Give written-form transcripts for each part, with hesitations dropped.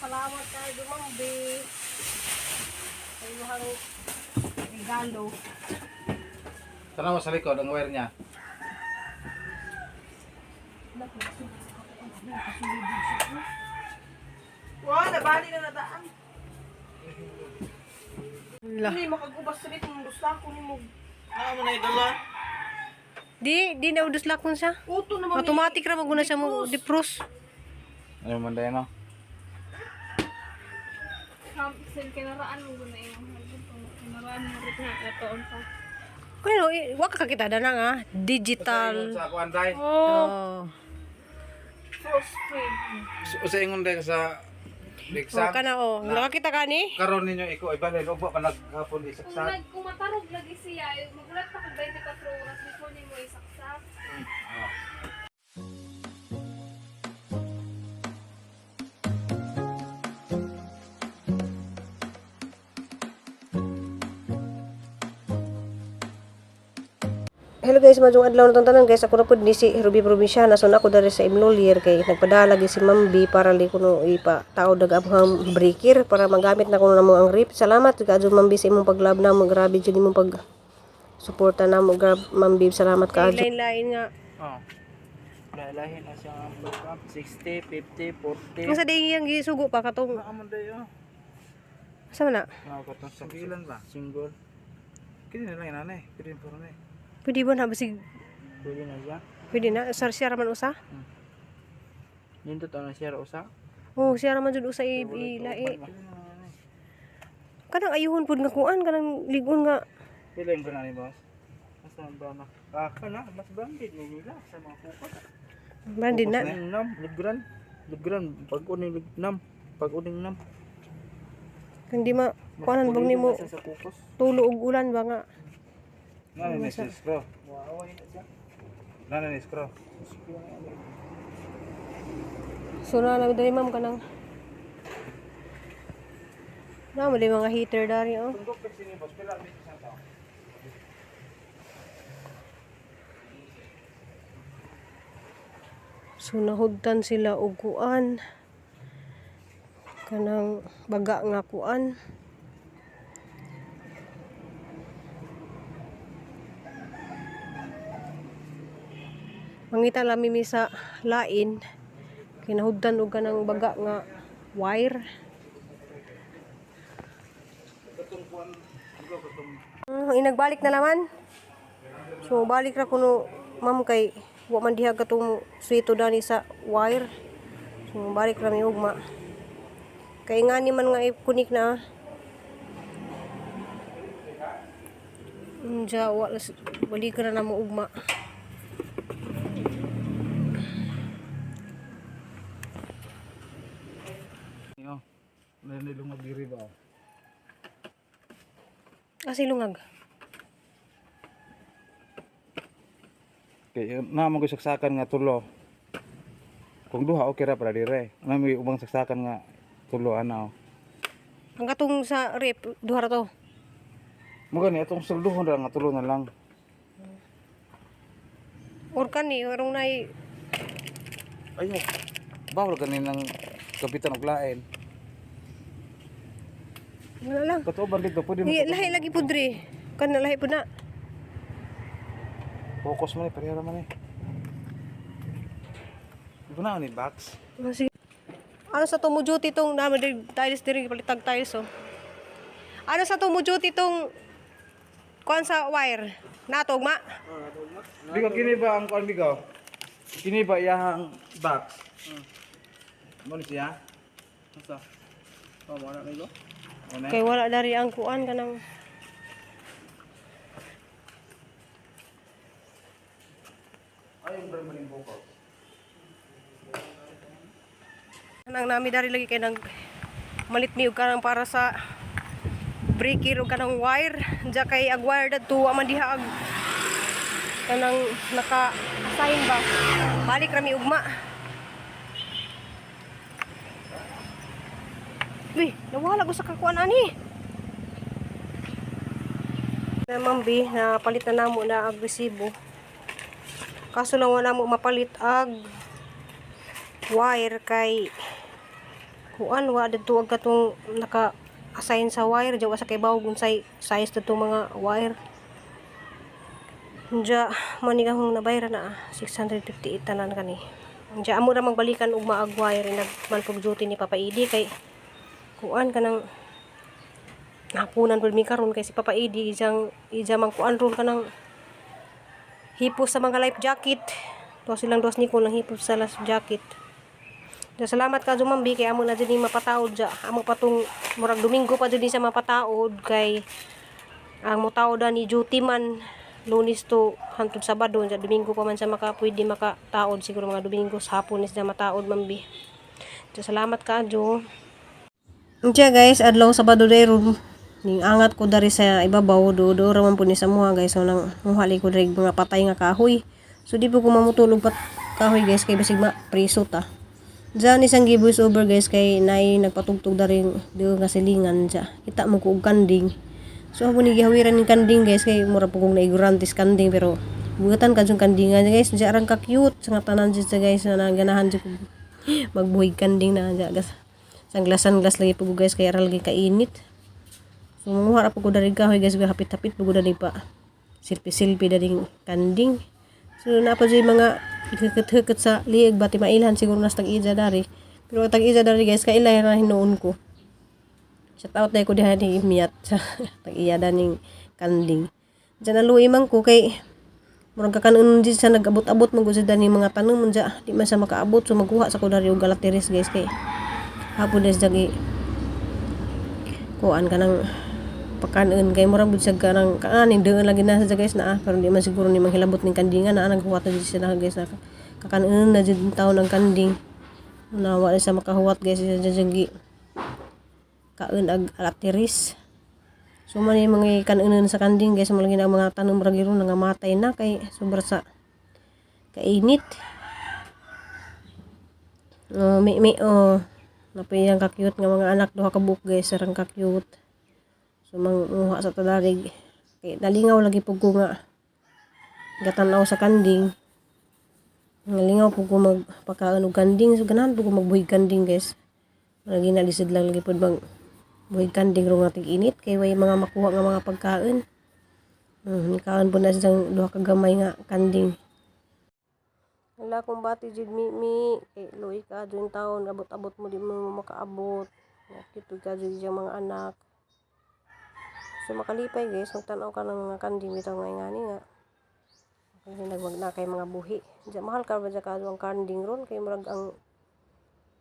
Salamat kay Dumambi. Sa imuhang regalo. Tanaw sa likod ang wire niya. Wow, nabali na nataan. La. Hindi makagubas sa kung gusto ko ni mo. Ano mo na idala? Di na uduslakon siya. Uto naman. Automatic ra maguna siya mo defrost. Ano man dahil no? Sin kinaraan mo guna imong kinaraan mo rin na katoon pa. Ano, wa ka kakita na nga digital. Sa kuan day. Oh. Frost free. Usa ingon day sa Oh, exam. kana oh. Nakakita ka ni? Karon ninyo iko ibalhin ug pa naghapon Kung isaksak. nag kung matarog lagi siya, eh, magulat pa kag 24 oras before nimo isaksak. Hello guys, maayong adlaw na tanan guys. Ako na pud ni si Ruby Provinciana. So na ako diri sa Imnolier kay nagpadala gyud si Ma'am B para li kuno ipa taod ag among breaker para magamit na kuno namo ang rip. Salamat kaadyo Ma'am B sa imong paglab namo. Grabe jud imong pag suporta namo. Grab Ma'am B, salamat kaadyo. Lain-lain nga. Oh. Lahi na siya ang backup. 60, 50, 40. Ang sa dingin ang gisugo pa katong Amo day oh. asa man na? Katong sa gilan ba? Single. Kini na lang inanay. Kini puro na. Pwede ba na basig Pwede na siya. pwede na sar siya ra man usa? Nindot na siya usa. Oh, siya ra man jud usa ilae. Kanang ayuhon pud nga kuan kanang ligon nga. Pila yung ni boss? Asa ang brand na? Ah, kana mas branded ni nila sa mga kuko. Branded na. Nam, Legrand. Legrand pag uning nam, pag uning nam. Kung di ma kuanan bang nimo Sa sa kukos. tulo og ulan ba nga. Nana ni si screw. Wow, ay na siya. Nana ni screw. So na namin dali ma'am kanang na mo mga heater dari oh. Tundok pag sini boss, pila mi sa tao. So nahudtan sila og kuan. Kanang baga nga kuan. Mangita lami mi sa lain. Kinahudtan og kanang baga nga wire. Inagbalik na naman. So balik ra kuno ma'am kay wa man diha katong swito dani sa wire. So balik ra mi ugma. Kay ngani man nga i-connect na. Ah. Unja wa balik ra na mo ugma. Yo. Nana ni lungag diri ba? Kasi lungag. Kay na mo saksakan nga tulo. Kung duha okay ra para dire. Na may ubang saksakan nga tulo ana. Oh. Ang katong sa rep duha ra to. Mo gani atong sulduhon ra nga tulo na lang. Or kani warong nay Ayo. Bawal gani nang kapitan og lain. Wala lang. Katuoban dito pwede mo. Di, lahi lagi pudri. Kan lahi pud na. Focus man eh, pareha ra man eh. Di ba na ni box? Oh, sige. Ano sa tumo duty tong naman diri tiles diri palitag tiles oh. Ano sa tumo duty tong kuan sa wire? Natog ma. Bigo kini ba ang kuan bigo? Kini ba iyahang box? Mo ni siya? Asa? Oh, mo na migo. Mo na. Kay wala dari ang kuan kanang Ay, yung brand mo ning focus. Kanang nami dari lagi kay nag malit mi og kanang para sa breaker og kanang wire. Diya kay ag wire dadto wa man diha ag kanang naka assign ba. Balik ra mi ugma. Uy, nawala ko sa kakuan ani. Na Ma'am B, napalit na namo na ag resibo. Kaso lang wala mo mapalit ag wire kay Kuan wa didto ang katong naka-assign sa wire diya wa sa kay bawog unsay size didto mga wire. Diya man ni kahong nabayra na 658 tanan kani. Diya amo ra magbalikan og maag wire nagman pug duty ni Papa Idi kay kuan kanang nahapunan pud mi karon kay si Papa Idi ijang ija mang kuan ron kanang hipos sa mga life jacket. Tuwa silang dos ni ko lang hipos sa life jacket. Ja, salamat ka Jumambi kay amo na jud ni mapataod ja. Amo pa tong murag Domingo pa jud ni siya mapataod kay ang mutaod ni duty man Lunes to hantod Sabado ja Domingo pa man siya maka pwede makataod siguro mga Domingo sa hapon is na mataod mambi. Ja, salamat ka Jo. Diya guys, adlaw Sabado day ron. Ning angat ko dari sa ibabaw do do ra man pud ni sa muha guys. So nang muhali ko dari mga patay nga kahoy. So di po ko mamutulog pat kahoy guys kay basig ma priso ta. Diyan isang give over guys kay nay nagpatugtog dari do nga silingan dya. Kita mo ko og kanding. So amo ni gihawiran ning kanding guys kay mura po kong naigurantis kanding pero bugatan ka jung kandingan guys. Diya rang ka cute sa nga tanan jud siya guys na ganahan jud ko magbuhig kanding na dya gas. Sanglasan-glas lagi po ko, guys kay aral lagi kainit. So manguha ra po ko dari kahoy guys, hapit-hapit po ko dari pa. Silpi-silpi dari kanding. So naa pa jud mga hukot-hukot sa liig ba ti mailhan siguro nas tag-ija dari. Pero ang tag-ija dari guys kailay ra hinuon ko. Shout out na ko diha ni Miat sa tag-iya daning kanding. Diyan naluoy man ko kay murag kakanon di sa nag-abot-abot man gud sa dani mga tanom unja di man sa makaabot, so magkuha sa ko dari og galatiris guys kay hapon des dagi kuan kanang pakanon kay murag bud siya kanang kaaning doon lagi na sa guys na pero di man siguro ni manghilabot ning kandingan na naghuwat na jud siya na guys na kakanon na jud taon ang kanding na wala siya makahuwat guys siya jud gi kaon ag alatiris. So man yung mga kanunan sa kanding guys, mo lagi na ang mga tanom ra gyud nangamatay na kay sobra sa kainit. Oh, mi mi oh. Napiyang ka-cute nga mga anak, duha ka buok guys, sarang ka-cute. So manguha sa tadarig kay nalingaw lagi pug ko nga gatanaw sa kanding. Nalingaw pug ko magpakaon og kanding, so ganahan pug ko magbuhig kanding guys. Lagi na lisod lang lagi pud mag buhig kanding ro nga tig-init kay way mga makuha nga mga pagkaon. Nikaon po na siyang duha ka gamay nga kanding. Wala kong bati jud mi mi kay luoy ka jud taon abot-abot mo di mo makaabot. Cute ka jud siyang mga anak. So makalipay guys, magtan-aw ka ng mga kanding bitaw nga ingani nga. Kasi nagwag na kay mga buhi. Diya mahal ka ba dya kaso ang kanding ron kay murag ang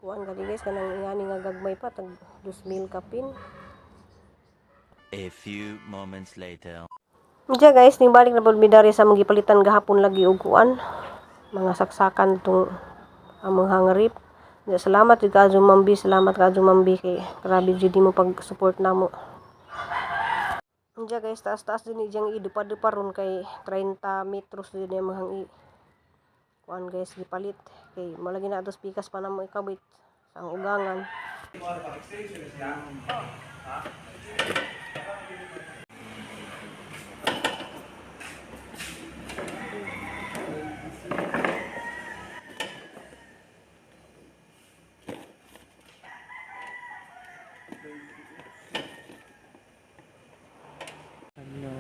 kuan gani guys kanang ingani nga gagmay pa tag 2,000 kapin. A few moments later. Diya guys, ning balik na pud mi dari sa among gipalitan gahapon lagi og kuan. Mga saksakan tong among hangrip. Diya, salamat jud kaadyo Mambi, salamat kaadyo Mambi kay grabe jud mo pag-support namo. Diya guys, taas-taas din ni diyang idupad-dupa ron kay 30 metros din yung mga i kuan guys gipalit kay mo lagi na atos pikas pa namo ikabit sa ang ugangan. Ano na?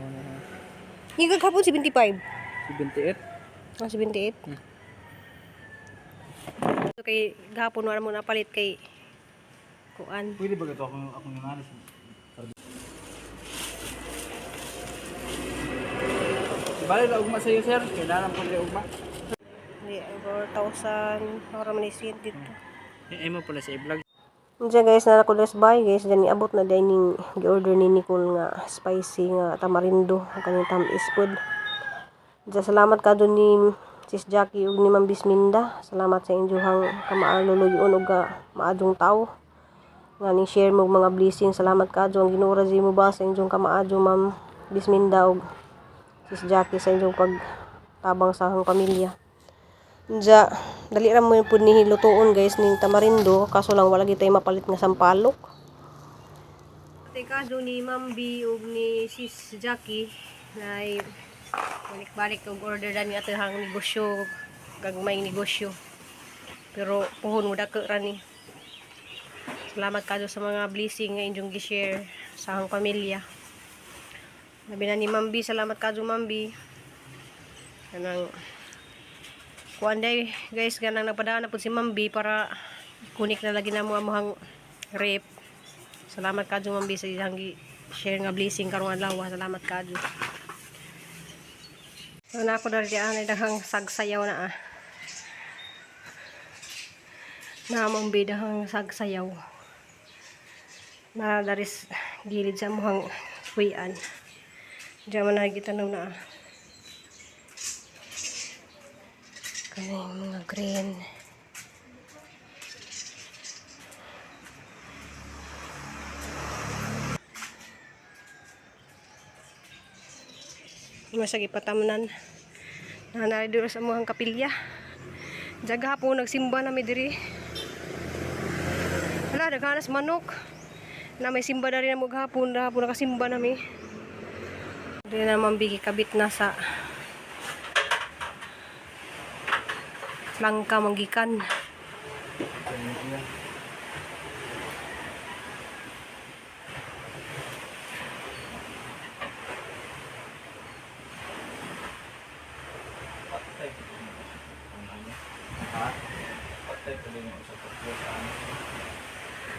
Yung gahapon 75. 78? Ah, 78. So kay gahapon wala mo napalit kay kuan. Pwede ba ito akong akong nangalis? Bale la ugma sa iyo sir. Kailangan ko ugma. Hindi, 4,000 para man is dito. Eh mo pala sa i-vlog. Diyan guys, na ko last buy guys, diyan niabot na dining gi-order ni Nicole nga spicy nga tamarindo ang kaning tamis pod. Diyan salamat ka ni Sis Jackie ug ni Ma'am Bisminda. Salamat sa inyong kamaaluluyon ug maadjong tawo. Nga ning share mo og mga blessing. Salamat kaadto ang Ginoo ra mo ba sa inyong kamaadyo Ma'am Bisminda ug Sis Jackie sa inyong pagtabang sa akong pamilya. Diya, dali ra mo pud ni lutuon guys ning tamarindo kaso lang wala gitay mapalit nga sampalok. Teka kaso ni Ma'am B ug ni Sis Jackie nay balik-balik og order dan nga hang negosyo gagmay negosyo. Pero puhon mo dako ra ni. Salamat kayo sa mga blessing nga inyong gi-share sa akong pamilya. Labi na ni Mambi, salamat kayo Mambi. Kanang kuan day guys, ganang nagpadaan na po si Mambi para kunik na lagi na mo among rep. Salamat kayo Mambi sa iyang gi-share nga blessing karong adlaw. Salamat kayo. So na ako dari diyan ay daghang sagsayaw na ah. Namang bidahang sagsayaw. Na daris gilid sa muhang puyan. Diyan man nakikita na ah. Kaning mga green. Masag ipatamnan. Nanari dito sa muhang kapilya. Jaga po nagsimba na mi diri. Wala, naghanas manok. Na may simba na rin na maghapon. Hapon nakasimba na mi. Di na naman bigi kabit na sa langka manggikan.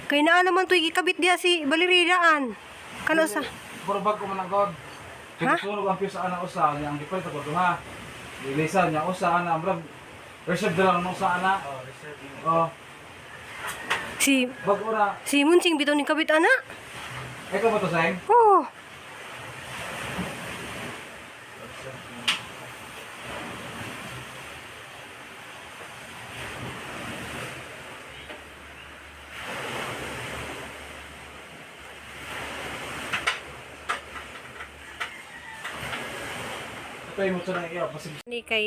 Kay naa naman to'y gikabit diya si Baliriraan. Kano sa? Puro bago man ang god. Ha? Kaya ang pisa ana usa niya ang gipalit ako duha. Gilisan niya usa ana murag reserve na lang usa ana. Oh, reserve yun. Oh, Si bago ra. si Munching bitaw ni kabit ana. Ikaw ba to sayang? Oo. Ito yung mo na iya basig Ni kay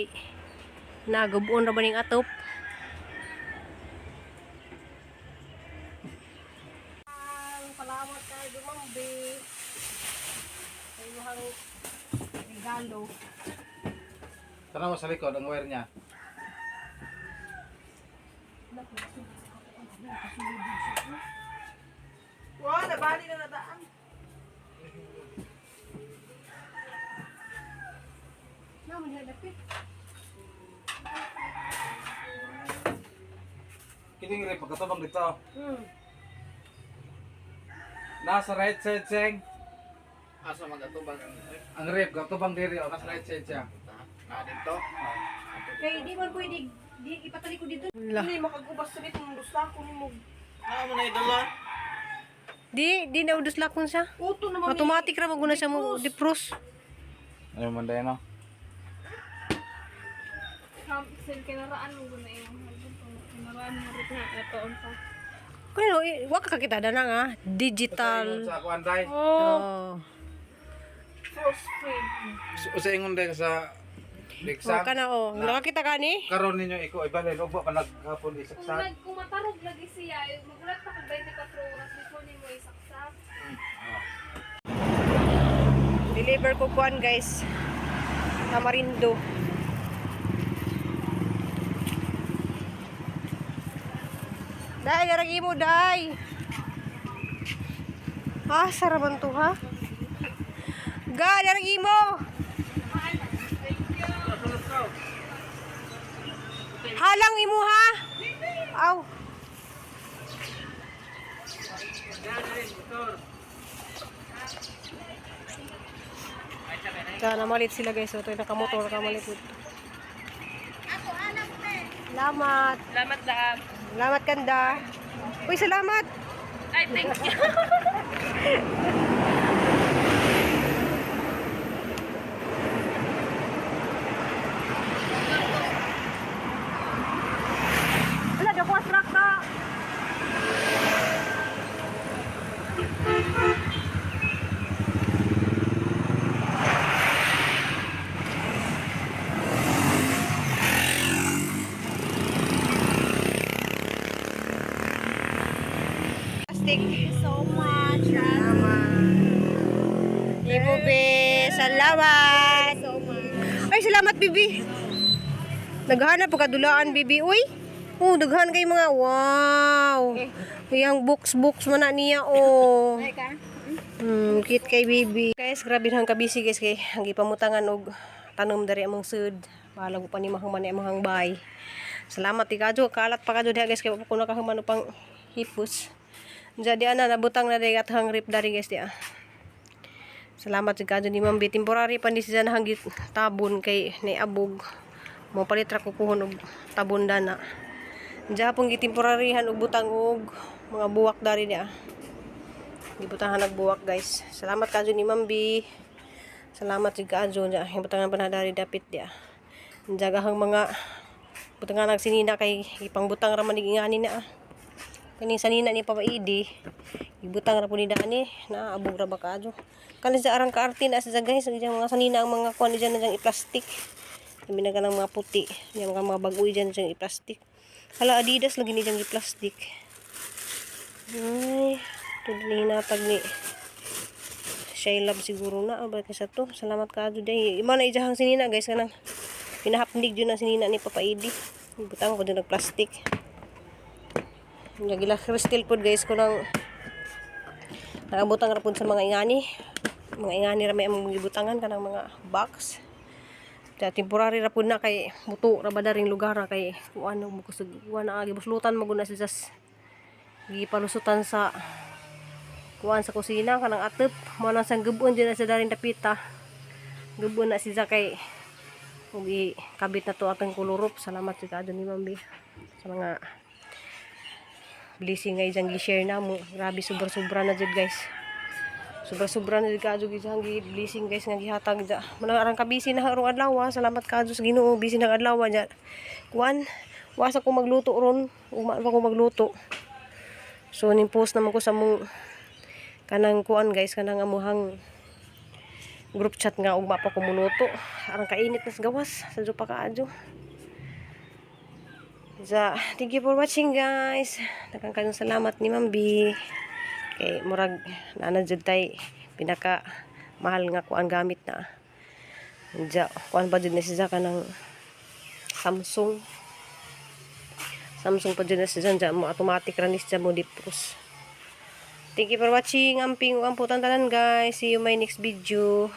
nagubon ra ba ning atop? Salamat kay Dumambi. Sa imuhang regalo. Tanaw sa likod ang wire niya. Wow, nabali na nataan. Naman diha dapit. Kining rin pagkatubang dito. Nasa right side seng. Asa magatubang ang rep? Ang rep katubang diri oh, nasa right side siya. Na dito. Kay di man pwede di ipatali ko dito. Hindi makagubas sa dito mong gusto ako ni mo. Ah, mo na idol. Di di na udus lakon siya. Uto naman. Automatic ra maguna siya mo defrost. Ano man dai no? Sil kinaraan mo guna imong harbon. Kinaraan mo rin na atoon pa. Kano wa ka kakita na nga digital. Sa kuan dai. Oh. Force free. Usa ingon dai ka sa Oh, exam. kana oh. Nakakita ka ni? Karon ninyo iko ibalhin ugba pa naghapon Kung isaksak. nag kung matarog lagi siya, eh, magulat pa kag 24 oras before nimo isaksak. Deliver ko kuan guys. Tamarindo. Dai, garang imo, dai. Ah, saraban to ha. Ga, darang imo. Halang imo ha. Aw. Kaya namalit sila guys. So, ito yung nakamotor, kamalit. Salamat. Salamat lahat. Salamat kanda. Uy, salamat. Ay, thank you. Wala, dako truck na. Plastic. Thank you so much. Salamat. Ibo, be. Salamat. So much. Ay, salamat, bibi. Naghanap po kadulaan, bibi. Uy. Oh, daghan kay mga wow. Iyang books books man na niya oh. Ay ka? Cute kay baby. Guys, grabe nang kabisi guys kay ang gipamutangan og tanom dari among sud. Bahala ko pa ni mahang man among bay. Salamat ti kadyo, kalat pa kadyo diha guys kay wa pa ko nakahuman pang hipos. Jadi ana nabutang na diri at hang rip dari guys diha. Salamat jud kadyo ni Ma'am B. Temporary pa ni siya na hanggit tabon kay niabog. Mo palit ra ko kuhon og tabon dana. Diha pong gitemporaryhan og butang og mga buwak dari diha. Gibutangan nagbuwak guys. Salamat kadyo ni Ma'am B. Salamat jud kadyo diha. Gibutangan pa na dari dapit diha. Jagahang mga butangan nagsinina kay ipangbutang ra man ingani na. Ah. Kaning sanina ni Papa Idi. Ibutang ra po ni dani, naabog ra ba kaadyo. Kani sa arang kaarte na sa guys, ang mga sanina ang mga kuan diyan na diyang i-plastic. Labi na kanang mga puti, yang mga bago diyan diyang i-plastic. Hala, Adidas lagi ni diyang i-plastic. Ay, ito din hinatag ni Shailab siguro na abay kaysa to. Salamat kaadyo day. Ima na ijahang sinina guys kanang pinahapnig jud na sinina ni Papa Idi. Ibutang ko dyan nag-plastic. Nagila crystal pod guys ko nang nakabutang ra pod sa mga ingani. Mga ingani ra may among gibutangan kanang mga box. Ta temporary ra pod na kay muto ra ba daring lugar ra kay kuan mo kusog kuan na gibuslutan mo gud na siya gipalusutan sa kuan sa kusina kanang atep mo nang sang gubon dyan na sa daring dapita. Gubon na siya kay ug kabit na to atong kulurop. Salamat sa kadto ni Ma'am B sa mga blessing nga isang gi-share na mo. Grabe, sobra-sobra na jud guys. Sobra-sobra na jud kaadyo isang gi blessing guys nga gihatag ja. Manang arang kabisi na karong adlaw. Ah. Salamat kaadyo sa Ginoo, busy na ang adlaw ja. Kuan, wasa ko magluto ron, uma pa ko magluto. So ning post naman ko sa mong kanang kuan guys, kanang amuhang group chat nga ugma pa ko muluto. Arang kainit na sa gawas, sa pa kaadyo. So, thank you for watching guys. Daghang kayong salamat ni Ma'am B. Kay murag naa jud tay pinaka mahal nga kuan gamit na. Ja, kuan pa jud na siya kanang Samsung. Samsung pa jud na siya dyan, mo automatic ra ni siya mo dipos. Thank you for watching. Amping ug amputan tanan guys. See you my next video.